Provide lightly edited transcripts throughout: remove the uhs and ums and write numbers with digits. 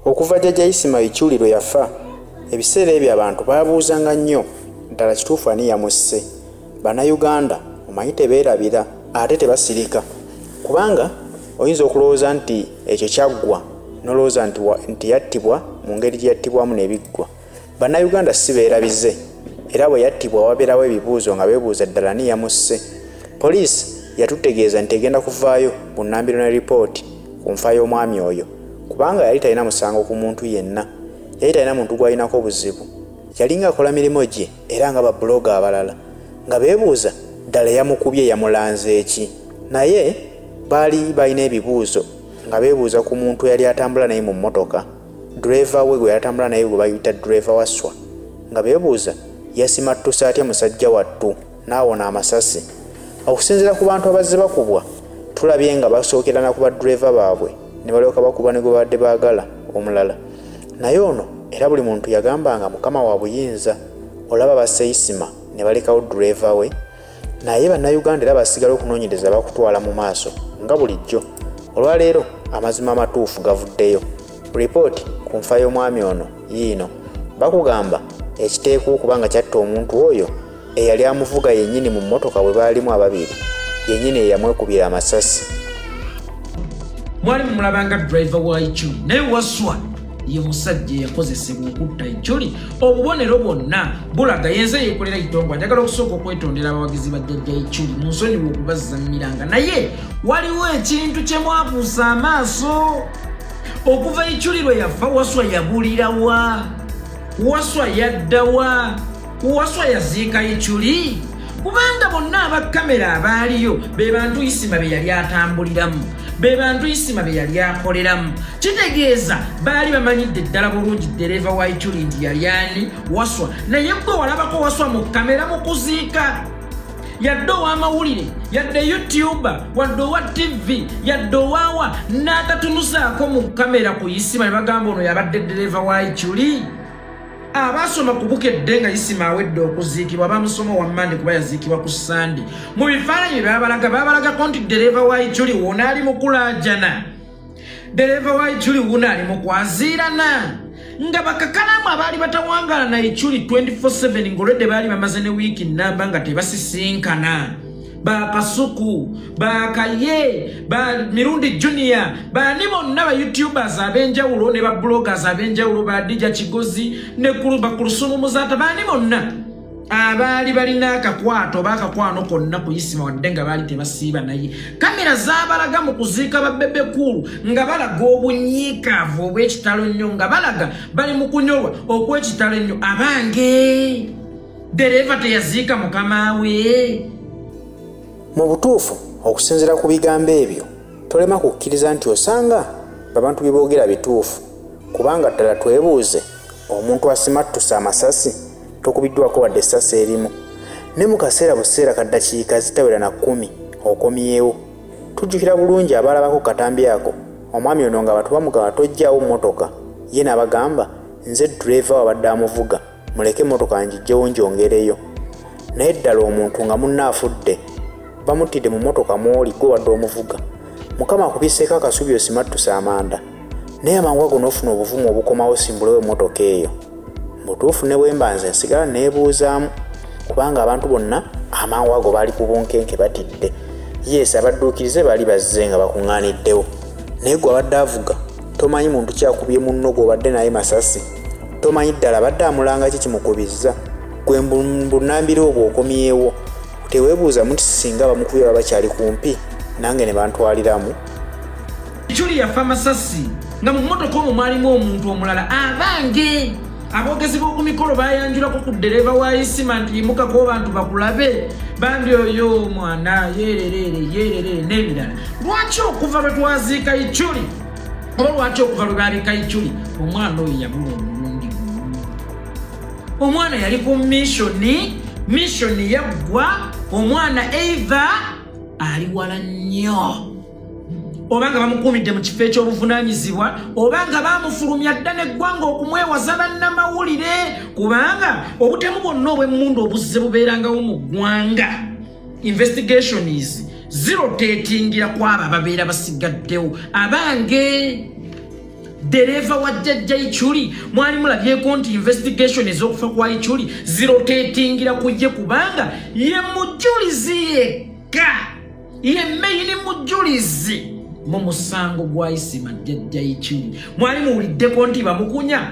Okuva Jjajja Isima Ichuli lwe yafa, ebiseera ebyo abantu baabuuzanga nnyo ddala kituufu ani yamusse. Bannayuganda omanyi tebeerabira ate tebasirika, kubanga oyinza okulowooza nti ekyo kyaggwa n'olowooza nti yattibwa mu ngeri gye yattibwamu ne biggwa. Bannayuganda si beerabize, era bwe yattibwa wabeerawo ebibuuzo nga beebuuza ddala ani yamusse. Poliisi yatutegeeza nti egenda kuvaayo bunnambiro ne ripooti ku nfa y'omwami oyo, kubanga yali talina musango ku muntu yenna, yali talina muntu gw'alinako buzibu, yalinga akola mirimu gye era nga babuloga abalala, nga beebuuza ddala yamukubye yamulanze ki. Naye baali balina ebibuuzo nga beebuuza ku muntu eyali atambula naye mu mmotoka, ddereeva we gwe yatambula naye gwe bayita ddereeva Wasswa, nga beebuuza yasimattuse atya musajja wattu n'awona amasasi. Okusinziira ku bantu abazze bakubwa, tulabye nga basookerana ku baddereeva baabwe ne balyoka bakuba ne gwe babadde baagala omulala. Naye ono era buli muntu yagambanga Mukama wa buyinza, olaba basse Isima ne balekawo ddereeva we. Naye Bannayuganda era basigala okunoonyereza bakutwala mu maaso nga bulijjo. Olwaleero amazima amatuufu gavuddeyo. Ripooti ku nfa y'omwami ono yiino. Bakugamba ekiteekwa okuba nga kyatta omuntu oyo eyali amuvuga yennyini mu mmotoka bwe baalimu ababiri, yennyini eyamwekubira amasasi. Mwali mumulabanga driver wa Ichuli, naye Wasswa ye musajja eyakozesebwa okutta Ichuli. Obubonero bwonna bulaga yenze yeekolera Itongwa. Njagala okusooka okwetondera abawagizi ba Jjajja Ichuli, mu nsonyiwe okubazza mmiranga, naye waliwo ekintu kye mwabuusa amaaso. Okuva Ichuli lwe yafa, Wasswa yabulirawa? Wasswa yaddawa? Wasswa yaziika Ichuli? Kubanga bonna abakamera abaaliyo be bantu Isima be yali atambuliramu, be bantu Isima be yali akoleramu. Kitegeeza baali bamanyidde ddala bulungi ddereeva wa Ichuli nti yali ani? Wasswa. Naye gwe walabako Wasswa mu kamera mu kuziika, yadde ow'amawulire, yadde YouTuber, wadde owa TV, yadde owaawa, n'atatunuzaako mu kamera ku Isima ne bagamba ono yabadde ddereeva wa Ichuli. Abasoma ku Bukedde nga Isima awedde okuziikibwa bamusoma wa Mmande kuba yaziikibwa ku Sande. Mu bifaananyi bye babalaga, babalagako nti ddereeva wa Ichuli wuno ali mu kulaajana, ddereeva wa Ichuli wuno ali mu kwaziirana, nga bakakalaamu abaali batawangaala na Ichuli 24/7 ng'olwedde baali bamaze ne wiiki nnamba nga tebasisinkana. Bakasuku, Bakaye, ba Mirundi Junior, bani bonna ba YouTubers ab'enjawulo ne ba bloggers ab'enjawulo, ba Dija Kigozi ne Bakulusumu Muzaata, bani bonna abaali balina akakwato oba akakwano konna ku Isima wadde nga baali tebasiiba naye. Kamera zaabalaga mu kuziika ba Bebe Cool nga balaga obunyiikaavu obw'ekitalo ennyo, nga balaga bali mu kunyolwa okw'ekitalo ennyo. Abange, ddereeva teyaziika mukama we. Mu butuufu okusinziira ku bigambo ebyo tolema kukkiriza nti osanga abantu bye boogera bituufu, kubanga ddala twebuuze omuntu asimattuse amasasi tokubiddwako wadde essasi erimu, ne mu kaseera buseera ka ddakiika zitawera na 10 okomyewo. Tujjukira bulungi abaalabako katambi ako, omwami ono nga abantu bamugamba tojjaawo mmotoka, ye n'abagamba nze ddereeva wabadde amuvuga, muleke emmotoka ngijjewo ngyongereyo. Naye ddala omuntu nga munne afudde bamuttidde mu mmotoka mw'oli gwe wadde omuvuga, Mukama akubisseeko akasubi osimattuse amanda, naye amangu ago n'ofuna obuvumu obukomawo simbulewo emmotoka eyo. Mu butuufu ne bwe mba nze nsigala neebuuzaamu, kubanga abantu bonna amangu ago baali ku bunkenke batidde. Yes, abadduukirize baali bazze nga bakuŋŋaaniddewo, naye gwe abadde avuga tomanyi muntu kyakubye munno gw'obadde naye masasi, tomanyi ddala abadde amulanga ki kimukubizza. Gwe bunnambiro obwo okomyewo, teweebuuzamu nti singa bamukubye baba bakyali kumpi nange ne bantwaliramu. Ichuli yafa masasi nga mu mmotoka omwo mwalimu omuntu omulala. Abange, aboogezi b'oku mikolo bayanjulako ku ddereeva wa Isima nti yimukako bantu bakulabe, bambi oyo mwana yeerereere yeerereere n'ebirala. Lwaki okuva lwe twaziika Ichuli oba lwaki okuva lwe baabika Ichuli omwana oyo yabula omulundi gumu? Omwana yali ku missioni, missioni yaggwa, omwana either ali wala nnyo oba nga bamukuumidde mu kifo ekyobuvunaanyizibwa, oba nga bamufulumya dda n'eggwanga okumwewaza bannamawulire, kubanga obutemu bwonna obw'emmundu obuzze bubeerangawo mu ggwanga, investigations zirotatingira ku abo ababeera basigaddewo. Abange, Dereva wa jjajja Ichuli mwali mulabyeko nti investigation ez'okufa kwa Ichuli zirotatingira ku ye, kubanga ye mujulizi yekka, ye main mujulizi mu musango gwa Isima jjajja Ichuli. Mwali muwuliddeko nti bamukunya?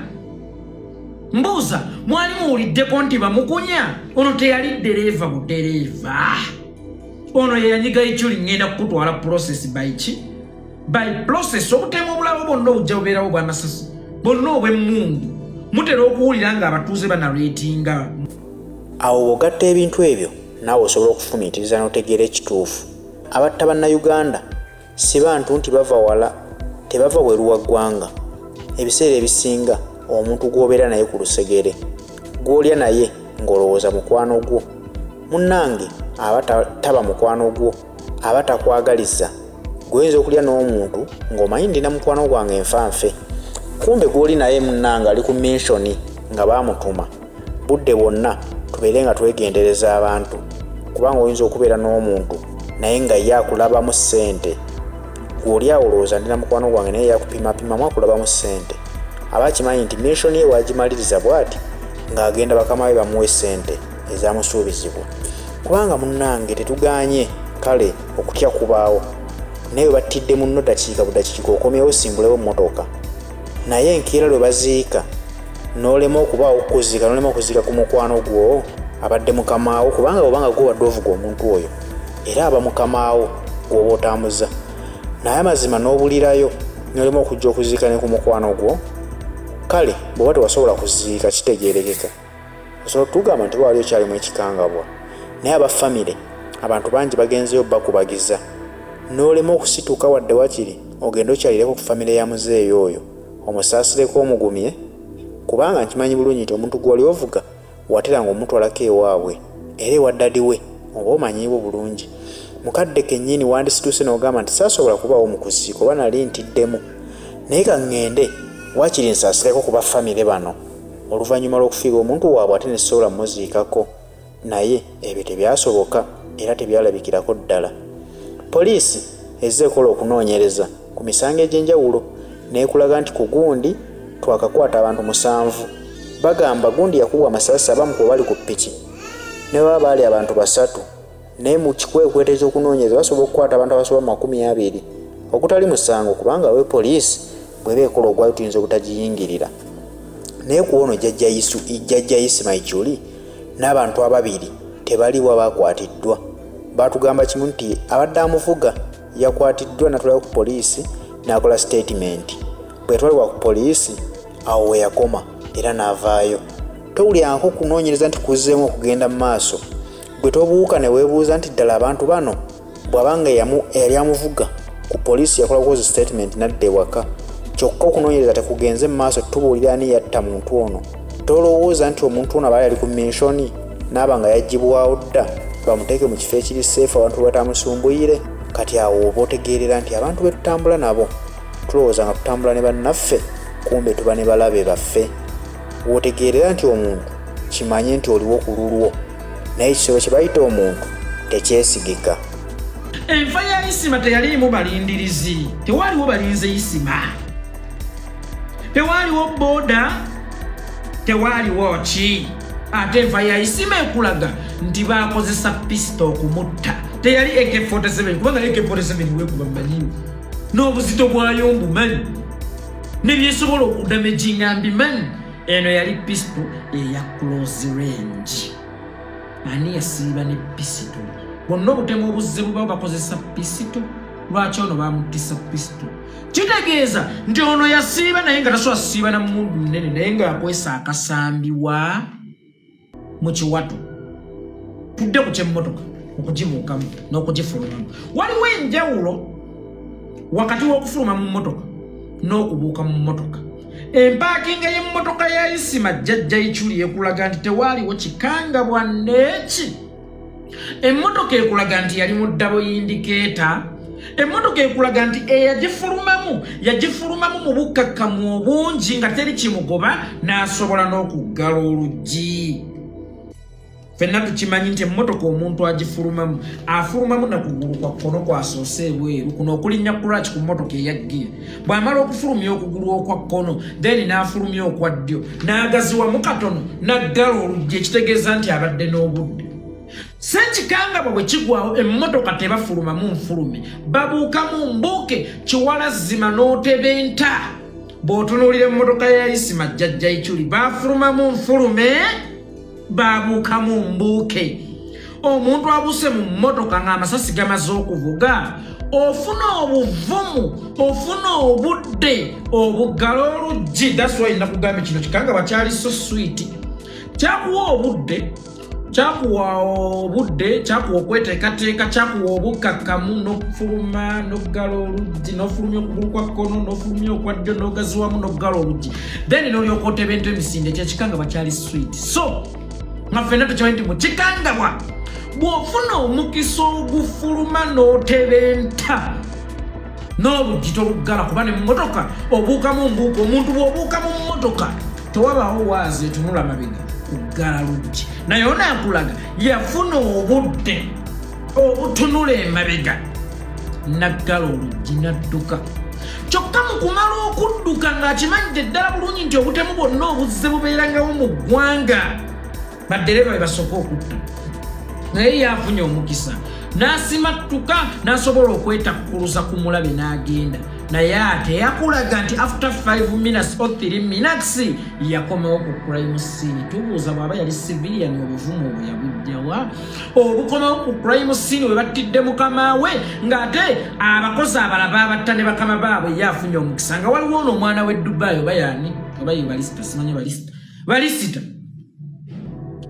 Mbuuza, mwali muwuliddeko nti bamukunya? Ono teyali dereva budereva, ono yeyanyiga Ichuli ngenda kukutwala process by ki? By process. Obutemu obulala bwonna obujja bubeerawo bw'amasasi bwonna obw'emmundu mutera okuwulira nga abatuuze banarratinga. Awo bw'ogatta ebintu ebyo naawe osobola okufumiitiriza n'otegeera ekituufu. Abatta bannayuganda si bantu nti bava wala, tebava bweru wa ggwanga. Ebiseera ebisinga omuntu gw'obeera naye ku lusegere, gw'olya naye ng'olowooza mukwano gwo, munnange aba taba mukwano gwo, aba takwagaliza. Gwoyinza okulya n'omuntu ng'omanyi ndina mukwano gwange nfanfe, kumbe gw'oli naye munnange ali ku minsioni nga baamutuma. Budde bwonna tubeere nga twegendereza abantu, kubanga oyinza okubeera n'omuntu naye nga ye akulabamu ssente. Gw'oli awo olowooza ndina mukwano gwange naye yakupimapimamu akulabamu ssente. Aba akimanyi nti minsioni ye wagimaliriza bw'ati ng'agenda bakama be bamuwe ssente ezamusuubizibwa. Kubanga munnange tetuganye kale okutya kubaawo, naye battidde munno dakiika budakiika okomyewo osimbulewo mmotoka, naye enkeera lwe baziika n'olema okubaawo okuziika, n'olema okuziika ku mukwano gwo abadde mukamaawo, kubanga obanga gwe obadde ovuga omuntu oyo era aba mukamaawo gw'oba otambuza, naye amazima n'obulirayo n'olema okujja okuziika ne ku mukwano gwo. Kale bw'oba tewasobola kuziika kitegeerekeka, osobola tugamba nti waali okyalimu ekikangabwa, naye aba famire abantu bangi bagenzeyo bakubagiza n'olema okusituka wadde wakiri ogende okyalireko ku famire ya muzeeyi oyo omusaasireko omugumye, kubanga nkimanyi bulungi nti omuntu gw'oli ovuga watera ng'omutwalako ewaabwe era ewa ddadi we oba omanyiibwe bulungi. Mukadde kennyini wandisituuse n'ogamba nti saasobola kubaawo mu kuziika oba nali ntiddemu, naye ka ŋŋende wakiri nsaasireko ku bafamire bano oluvannyuma lw'okufiirwa omuntu waabwe ate ne sisobola mmuziikako. Naye ebyo tebyasoboka era tebyalabikirako ddala. Poliisi ezze ekola okunoonyereza ku misango egy'enjawulo n'ekulaga nti ku gundi twakakwata abantu 7. Bagamba gundi yakubwa amasasi abamu ku bali ku ppiki ne baba baali abantu 3, naye mu kikwekweto eky'okunoonyereza basobola okukwata abantu abasoba 20 okutali musango, kubanga we poliisi bw'eba ekola ogwayo tuyinza obutagiyingirira. Naye ku ono jjajja Isima Ichuli n'abantu ababiri tebaliwo bakwatiddwa. Baatugamba kimu nti abadde amuvuga yakwatiddwa n'atwalibwa ku poliisi n'akola sitatimenti. Bwe yatwalibwa ku poliisi awo we yakoma era n'avaayo. Towulirangako kunoonyereza nti kuzzeemu okugenda mu maaso. Gwe tobuuka ne weebuuza nti ddala abantu bano bw'abanga eyali amuvuga ku poliisi yakola bukozi sitatimenti n'adda ewaka, kyokka okunoonyereza tekugenze mu maaso tubuulira ani yatta muntu ono. Tolowooza nti omuntu ono abaali ali ku minsioni n'aba nga yaggyibwawo dda bamuteeke mu kifo ekiri seefu abantu we batamusumbuyire. Kati awo oba otegeerera nti abantu be tutambula nabo tulowooza nga tutambula ne bannaffe, kumbe tuba ne balabe baffe. W'otegeerera nti omuntu kimanye nti oliwo ku lulwo, naye ekisolo kye bayita omuntu tekyesigika. Enfa ya Isima teyaliimu balindirizi, tewaaliwo balinze Isima, tewaaliwo booda, tewaaliwo ki. Ate enfa ya Isima ekulaga nti baakozesa pisito okumutta, teyali AK-47, kubanga AK-47 weekuba mmanyiwo n'obuzito bwayo mbumanyi nebyesobola okudamaginga mbimanyi. Eno yali pisito eya close range. Ani yasiiba ne pisito? Bonna obutemu obuzze bubawo bakozesa pisito. Lwaki ono bamuttisa pisito? Kitegeeza nti ono yasiiba naye nga tasobola kusiiba na mmundu nnene, naye ng'akwesa akasambi wa mu kiwato. Tudde ku ky'emmotoka okugibuukamu n'okugifulumamu. Waliwo enjawulo wakati w'okufuluma mu mmotoka n'okubuuka mu mmotoka. Empaakinga y'emmotoka ya Isima jjajja Ichuli ekulaga nti tewaaliwo kikangabwa n'eki. Emmotoka ekulaga nti yali mu double indicator. Emmotoka ekulaga nti eyagifulumamu yagifulumamu mu bukkakkamu obungi nga teri kimugoba n'asobola n'okuggala oluggi. Ffenna tukimanyi nti emmotoka omuntu agifulumamu afulumamu na kugulu kwa kkono kwasoose ebweru, kuno okulinnya clutch ku mmotoka eya ggiya. Bw'amala okufulumya okugulu okwa kkono, then n'afulumya okwa ddyo, n'agaziwamu katono, n'aggala oluggi, ekitegeeza nti abadde n'obudde. Ssekikangabwa bwe kigwawo emmotoka tebafulumamu nfulume, babuukamu mbuuke, kiwalazima n'otebenta. Bw'otunuulira emmotoka ya Isima jjajja Ichuli, baafulumamu nfulume, babuukamu mbuuke. Omuntu abuuse mu mmotoka ng'amasasi gamaze okuvuga, ofuna obuvumu, ofuna obudde obuggala oluggi. That's why nakugambye kino kikangabwa kyali so sweet. Kyakuwa obudde, kyakuwa obudde, kyakuwa okweteekateeka, kyakuwa obukkakkamu n'okufuluma n'oggala oluggi, n'ofulumya okugulu kwa kkono, n'ofulumya okwa ddyo, n'ogaziwamu n'oggala oluggi, then n'olyoka oteba ento emisinde. Ekyo ekikangabwa kyali sweet. So nga ffenna tukimanyi nti mu kikangabwa bw'ofuna omukisa ogufuluma n'otebenta n'oluggi toluggala, kuba nemmotoka obuukamu mbuuka. Omuntu bw'obuuka mu mmotoka tewabaawo waazi etunula mabega kuggala luggi, naye ono akulaga yafuna obudde obutunula emabega n'aggala oluggi n'adduka. Kyokka mu kumala okudduka ng'akimanyidde ddala bulungi nti obutemu bwonna obuzze bubeerangawo mu ggwanga, baddereeva be basooka okutta, naye yafunye omukisa n'asimattuka n'asobola okwetakkuluza ku mulabe n'agenda. Naye ate yakulaga nti after 5 minutes or 3 minutes yakomewo ku crime scene. Tubuuza bw'aba yali civilian obuvumu obwo yabujjawa? Obukomewo ku crime scene we battidde mukama we, ng'ate abakozi abalala babatta ne bakama baabwe, ye afunye omukisa nga waliwo ono omwana w'e Dubai oba yaani oba ye balisita, simanyi balisita, balisita,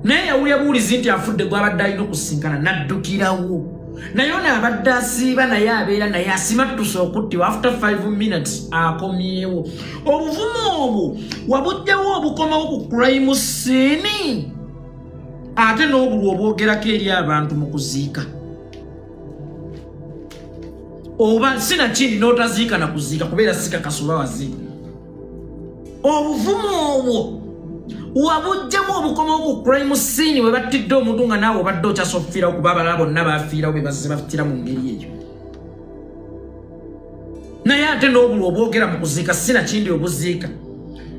naye yawulira buwulizi nti afudde gw'abadde alina okusinkana n'addukirawo. Naye ono abadde asiiba naye abeera naye asimattuse okuttibwa, after 5 minutes akomyewo. Obuvumu obwo wabujjawo obukomawo ku crime scene, ate n'obulwa obwogerako eri abantu mu kuziika, oba sinakindi n'otaziika na kuziika kubeera sikakasa oba waziika. Obuvumu obwo wabujjamu obukomawo ku crime scene we battidde omuntu nga naawe obadde okyasa okufiirawo, kuba abalala bonna bafiirawo be bazze bafiira mu ngeri eyo. Naye ate n'obulwa obwogera mu kuziika sinakindi obuziika,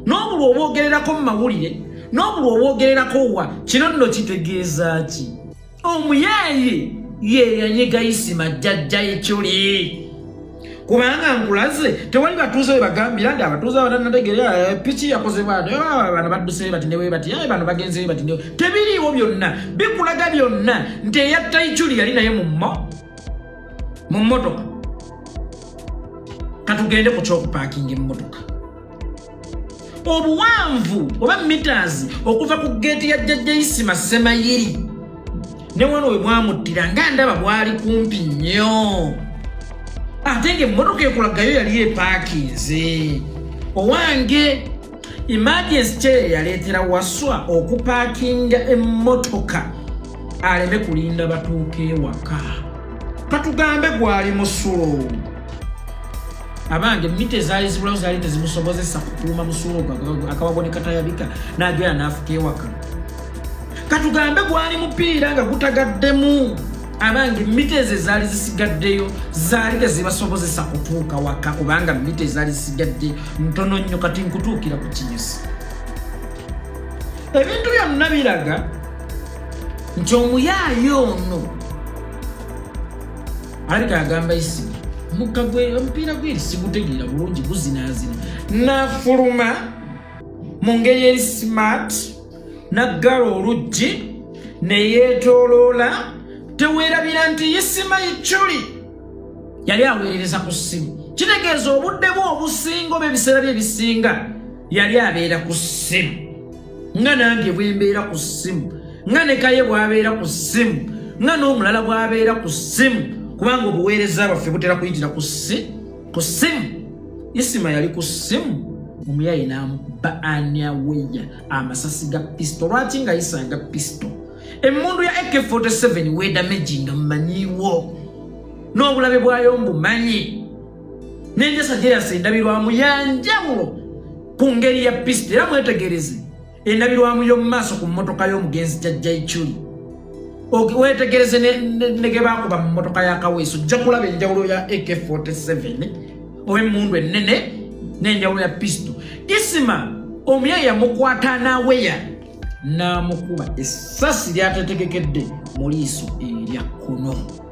n'obulwa obwogererako mu mawulire, n'obulwa obwogererako wa kino nno kitegeeza ki? Omuyaaye ye yanyiga Isima jjajja Ichuli, kubanga nkulaze tewali batuuze we bagambira nti abatuuze abatannategeera piki yakozebwa, bano badduse bati ne bwe bati, bano bagenze bati ne, tebiriiwo byonna bikulaga byonna nti eyatta Ichuli yali naye mu mmotoka. Katugende ku ky'okupaakinga emmotoka. Obuwanvu oba meters okuva ku geeti ya jjajja Isima Ssemayiri ne wano we bwamuttira nga ndaba bwali kumpi nnyo, ate ng'emmotoka ekulagayo yali epaakinze. Owange emergency kye yaleetera Waswa okupaakinga emmotoka aleme kulinda batuuke ewaka. Katugambe gwali musulo. Abange mita ezaali zibulawo zaali tezimusobozesa kukuuma musulo akawabone katayabika n'agenda n'afuka ewaka. Katugambe gwali mupiira nga gutagaddemu. Abange mita ezo ezaali zisigaddeyo zaali tezibasobozesa kutuuka waka, kubanga mita ezaali zisigadde ntono nnyo. Kati nkutuukira ku kinyusi. Ebintu byonna biraga nti omuyaaye ono alabika agamba Isima omukka gwe omupiira gweri sigutegeera bulungi guzinaazina, n'afuluma mu ngeri eri smart, n'aggala oluggi ne yeetooloola. Teweerabira nti Isima Ichuli yali aweerereza ku ssimu, kitegeeza obudde bwe obusinga oba ebiseera bye ebisinga yali abeera ku ssimu, nga nange bwe mbeera ku ssimu, nga ne Kaye bw'abeera ku ssimu, nga n'omulala bw'abeera ku ssimu, kubanga obuweereza bwaffe butera kuyitira ku ssimu. Isima yali ku ssimu, omuyaye n'amukuba anyaweya amasasi ga pisto. Lwaki nga yisanga pisto? Emmundu ya AK-47 weedamejinga mmanyiwo, n'obulabe bwayo mbumanyi, n'enjasa gyeyasa endabirwamu ya njawulo ku ngeri ya pisto. Era mwetegereze endabirwamu y'omu maaso ku mmotoka y'omugenzi jjajja Ichuli. Wetegereze ne ge baakuba mu mmotoka ya Kaweesi, ojja kulaba enjawulo ya AK47 oba emmundu ennene n'enjawulo ya pistol. Isima omuyaye yamukwata n'aweya n'amukuba essasi lyatetegekedde mu liiso erya kkono.